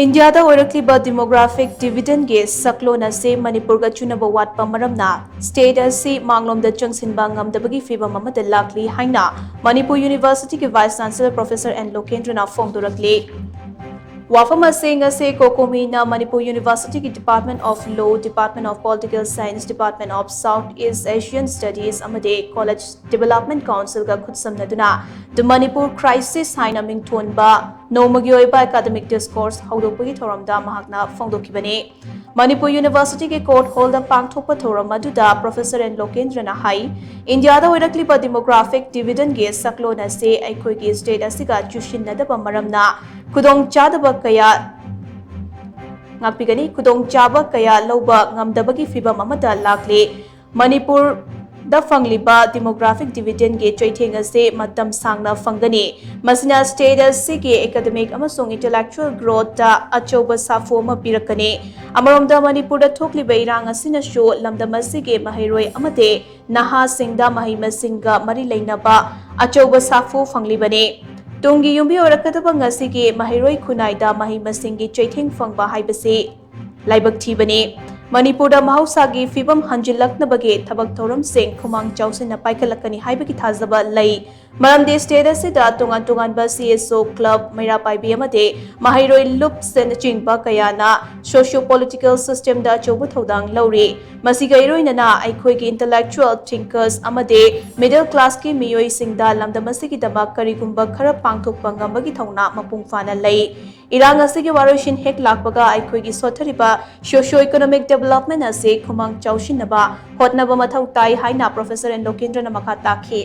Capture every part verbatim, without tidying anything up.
ꯏꯟꯗꯤꯌꯥꯗ ꯑꯣꯏꯔꯛꯂꯤꯕ demographic dividendeꯒꯤ ꯁꯛꯂꯣꯟ ꯑꯁꯤ ꯃꯅꯤꯄꯨꯔꯒ ꯆꯨꯅꯕ ꯋꯥꯠꯄ ꯃꯔꯝꯅ state ꯑꯁꯤ ꯃꯥꯡꯂꯣꯝꯗ ꯆꯪꯁꯤꯟꯕ ꯉꯝꯗꯕꯒꯤ ꯐꯤꯚꯝ ꯑꯃꯗ ꯂꯥꯛꯂꯤ ꯍꯥꯏꯅ Manipur Universityꯒꯤ Vice Chancellor Professor N ꯂꯣꯀꯦꯟꯗ꯭ꯔꯅ ꯐꯣꯡꯗꯣꯔꯛꯂꯤ꯫ ꯋꯥꯐꯝ ꯑꯁꯤ ꯉꯁꯤ COCOMIꯅ Manipur Universityꯒꯤ Department of Law, Department of Political Science, Department of South East Asian Studies ꯑꯃꯗꯤ College Development Councilꯒ ꯈꯨꯠꯁꯝꯅꯗꯨꯅ The Manipur Crisis ꯍꯥꯏꯅ ꯃꯤꯡꯊꯣꯟꯕ ꯅꯣꯡꯃꯒꯤ ꯑꯣꯏꯕ academic discourse ꯍꯧꯗꯣꯛꯄꯒꯤ ꯊꯧꯔꯝꯗ ꯃꯍꯥꯛꯅ ꯐꯣꯡꯗꯣꯛꯈꯤꯕꯅꯤ꯫ ꯃꯅꯤꯄꯨꯔ Universityꯒꯤ court hallꯗ ꯄꯥꯡꯊꯣꯛꯄ ꯊꯧꯔꯝ ꯑꯗꯨꯗ Professor N ꯂꯣꯀꯦꯟꯗ꯭ꯔꯅ ꯍꯥꯏ, ꯏꯟꯗꯤꯌꯥꯗ ꯑꯣꯏꯔꯛꯂꯤꯕ demographic dividendeꯒꯤ ꯁꯛꯂꯣꯟ ꯑꯁꯤ ꯑꯩꯈꯣꯏꯒꯤ state ꯑꯁꯤꯒ ꯆꯨꯁꯤꯟꯅꯗꯕ ꯃꯔꯝꯅ ꯈꯨꯗꯣꯡꯆꯥꯗꯕ ꯀꯌꯥ ꯉꯥꯛꯄꯤꯒꯅꯤ, ꯈꯨꯗꯣꯡꯆꯥꯕ ꯀꯌꯥ ꯂꯧꯕ ꯉꯝꯗꯕꯒꯤ ꯐꯤꯚꯝ ꯑꯃꯗ ꯂꯥꯛꯂꯤ꯫ ꯃꯅꯤꯄꯨꯔꯗ ꯐꯪꯂꯤꯕ demographic dividendeꯒꯤ ꯆꯩꯊꯦꯡ ꯑꯁꯤ ꯃꯇꯝ ꯁꯥꯡꯅ ꯐꯪꯒꯅꯤ꯫ ꯃꯁꯤꯅ state ꯑꯁꯤꯒꯤ academic ꯑꯃꯁꯨꯡ intellectual growthꯇ ꯑꯆꯧꯕ ꯁꯥꯐꯨ ꯑꯃ ꯄꯤꯔꯛꯀꯅꯤ꯫ ꯑꯃꯔꯣꯝꯗ ꯃꯅꯤꯄꯨꯔꯗ ꯊꯣꯛꯂꯤꯕ ꯏꯔꯥꯡ ꯑꯁꯤꯅꯁꯨ ꯂꯝꯗꯝ ꯑꯁꯤꯒꯤ ꯃꯍꯩꯔꯣꯏ ꯑꯃꯗꯤ ꯅꯍꯥꯁꯤꯡꯗ ꯃꯍꯩ ꯃꯁꯤꯡꯒ ꯃꯔꯤ ꯂꯩꯅꯕ ꯑꯆꯧꯕ ꯁꯥꯐꯨ ꯐꯪꯂꯤꯕꯅꯤ꯫ ꯇꯨꯡꯒꯤ ꯌꯨꯝꯕꯤ ꯑꯣꯏꯔꯛꯀꯗꯕ ꯉꯁꯤꯒꯤ ꯃꯍꯩꯔꯣꯏ ꯈꯨꯟꯅꯥꯏꯗ ꯃꯍꯩ ꯃꯁꯤꯡꯒꯤ ꯆꯩꯊꯦꯡ ꯐꯪꯕ ꯍꯥꯏꯕꯁꯤ ꯂꯥꯏꯕꯛ ꯊꯤꯕꯅꯤ꯫ ꯃꯅꯤꯄꯨꯔꯗ ꯃꯍꯧꯁꯥꯒꯤ ꯐꯤꯕꯝ ꯍꯟꯖꯤꯜꯂꯛꯅꯕꯒꯤ ꯊꯕꯛ ꯊꯧꯔꯝꯁꯤꯡ ꯈꯨꯃꯥꯡ ꯆꯥꯎꯁꯤꯟꯅ ꯄꯥꯏꯈꯠꯂꯛꯀꯅꯤ ꯍꯥꯏꯕꯒꯤ ꯊꯥꯖꯕ ꯂꯩ꯫ ꯃꯔꯝꯗꯤ state ꯑꯁꯤꯗ ꯇꯣꯉꯥꯟ ꯇꯣꯉꯥꯟꯕ CSO club, ꯃꯩꯔꯥ ꯄꯥꯏꯕꯤ ꯑꯃꯗꯤ ꯃꯍꯩꯔꯣꯏ ꯂꯨꯞꯁꯤꯡꯅꯆꯤꯡꯕ ꯀꯌꯥꯅ socio political systemꯗ ꯑꯆꯧꯕ ꯊꯧꯗꯥꯡ ꯂꯧꯔꯤ꯫ ꯃꯁꯤꯒ ꯏꯔꯣꯏꯅꯅ ꯑꯩꯈꯣꯏꯒꯤ intellectual thinkers ꯑꯃꯗꯤ middle classꯀꯤ ꯃꯤꯑꯣꯏꯁꯤꯡꯗ ꯂꯝꯗꯝ ꯑꯁꯤꯒꯤꯗꯃꯛ ꯀꯔꯤꯒꯨꯝꯕ ꯈꯔ ꯄꯥꯡꯊꯣꯛꯄ ꯉꯝꯕꯒꯤ ꯊꯧꯅꯥ ꯃꯄꯨꯡ ꯐꯥꯅ ꯂꯩ꯫ ꯏꯔꯥꯡ ꯑꯁꯤꯒꯤ ꯋꯥꯔꯣꯏꯁꯤꯟ ꯍꯦꯛ ꯂꯥꯛꯄꯒ ꯑꯩꯈꯣꯏꯒꯤ ꯁꯣꯠꯊꯔꯤꯕ socio economic development ꯑꯁꯤ ꯈꯨꯃꯥꯡ ꯆꯥꯎꯁꯤꯟꯅꯕ ꯍꯣꯠꯅꯕ ꯃꯊꯧ ꯇꯥꯏ ꯍꯥꯏꯅ Professor N ꯂꯣꯀꯦꯟꯗ꯭ꯔꯅ ꯃꯈꯥ ꯇꯥꯈꯤ꯫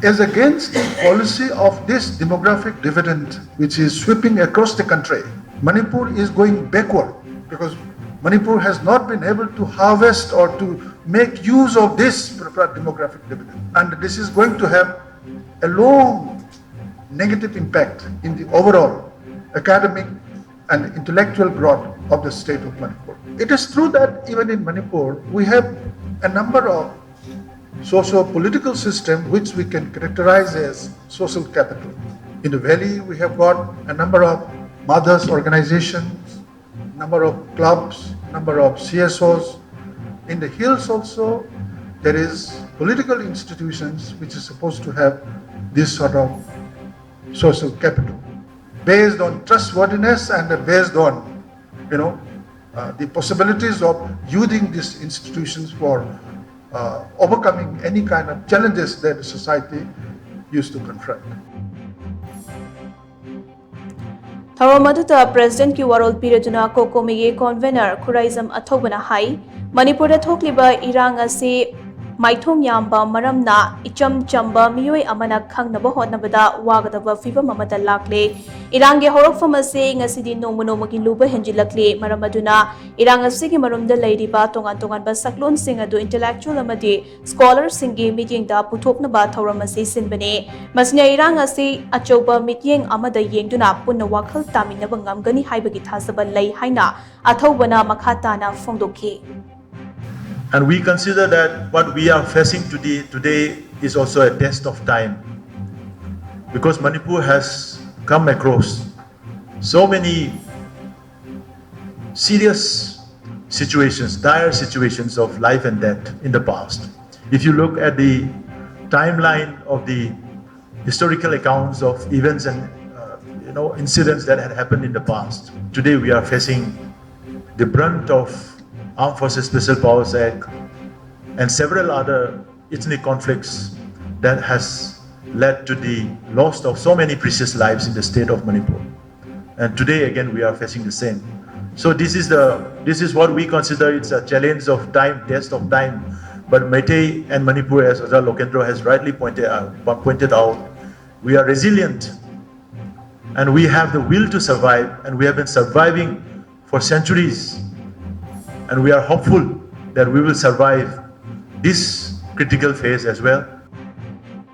As against the policy of this demographic dividend, which is sweeping across the country, Manipur is going backward because Manipur has not been able to harvest or to make use of this demographic dividend. And this is going to have a long negative impact in the overall academic and intellectual growth of the state of Manipur. It is true that even in Manipur, we have a number of socio-political system which we can characterize as social capital. In the valley, we have got a number of mothers organizations, number of clubs, number of C S Os. In the hills also, there is political institutions which is supposed to have this sort of social capital based on trustworthiness and based on, you know, uh, the possibilities of using these institutions for uh, overcoming any kind of challenges that society used to confront. ꯊꯧꯔꯝ ꯑꯗꯨꯗ ꯄ꯭ꯔꯦꯁꯤꯗꯦꯟꯠꯀꯤ ꯋꯥꯔꯣꯜ ꯄꯤꯔꯗꯨꯅ ꯀꯣꯀꯣꯃꯤꯒꯤ ꯀꯣꯟꯚꯦꯅꯔ ꯈꯨꯔꯥꯏꯖꯝ ꯑꯊꯧꯕꯅ ꯍꯥꯏ, ꯃꯅꯤꯄꯨꯔꯗ ꯊꯣꯛꯂꯤꯕ ꯏꯔꯥꯡ ꯑꯁꯤ ꯃꯥꯏꯊꯣꯡ ꯌꯥꯝꯕ ꯃꯔꯝꯅ ꯏꯆꯝ ꯆꯝꯕ ꯃꯤꯑꯣꯏ ꯑꯃꯅ ꯈꯪꯅꯕ ꯍꯣꯠꯅꯕꯗ ꯋꯥꯒꯗꯕ ꯐꯤꯚꯝ ꯑꯃꯗ ꯂꯥꯛꯂꯦ꯫ ꯏꯔꯥꯡꯒꯤ ꯍꯧꯔꯛꯐꯝ ꯑꯁꯤ ꯉꯁꯤꯗꯤ ꯅꯣꯡꯃ ꯅꯣꯡꯃꯒꯤ ꯂꯨꯕ ꯍꯦꯟꯖꯤꯜꯂꯛꯂꯤ꯫ ꯃꯔꯝ ꯑꯗꯨꯅ ꯏꯔꯥꯡ ꯑꯁꯤꯒꯤ ꯃꯔꯨꯝꯗ ꯂꯩꯔꯤꯕ ꯇꯣꯉꯥꯟ ꯇꯣꯉꯥꯟꯕ ꯁꯛꯂꯣꯟꯁꯤꯡ ꯑꯗꯨ ꯏꯟꯇꯦꯂꯦꯛꯆꯨꯋꯦꯜ ꯑꯃꯗꯤ ꯁ꯭ꯀꯣꯂꯔꯁꯤꯡꯒꯤ ꯃꯤꯠꯌꯦꯡꯗ ꯄꯨꯊꯣꯛꯅꯕ ꯊꯧꯔꯝ ꯑꯁꯤ ꯁꯤꯟꯕꯅꯤ꯫ ꯃꯁꯤꯅ ꯏꯔꯥꯡ ꯑꯁꯤ ꯑꯆꯧꯕ ꯃꯤꯠꯌꯦꯡ ꯑꯃꯗ ꯌꯦꯡꯗꯨꯅ ꯄꯨꯟꯅ ꯋꯥꯈꯜ ꯇꯥꯃꯤꯟꯅꯕ ꯉꯝꯒꯅꯤ ꯍꯥꯏꯕꯒꯤ ꯊꯥꯖꯕ ꯂꯩ ꯍꯥꯏꯅ ꯑꯊꯧꯕꯅ ꯃꯈꯥ ꯇꯥꯅ ꯐꯣꯡꯗꯣꯛꯈꯤ꯫ And we consider that what we are facing today, today is also a test of time, because Manipur has come across so many serious situations, dire situations of life and death in the past. If you look at the timeline of the historical accounts of events and uh, you know, incidents that had happened in the past, today we are facing the brunt of Armed Forces Special Powers Act and several other ethnic conflicts that has led to the loss of so many precious lives in the state of Manipur. And today again we are facing the same. So this is the this is what we consider, it's a challenge of time, test of time. But Meitei and Manipur, as Ajahn Lokendra has rightly pointed out, pointed out, we are resilient and we have the will to survive, and we have been surviving for centuries, and we are hopeful that we will survive this critical phase as well.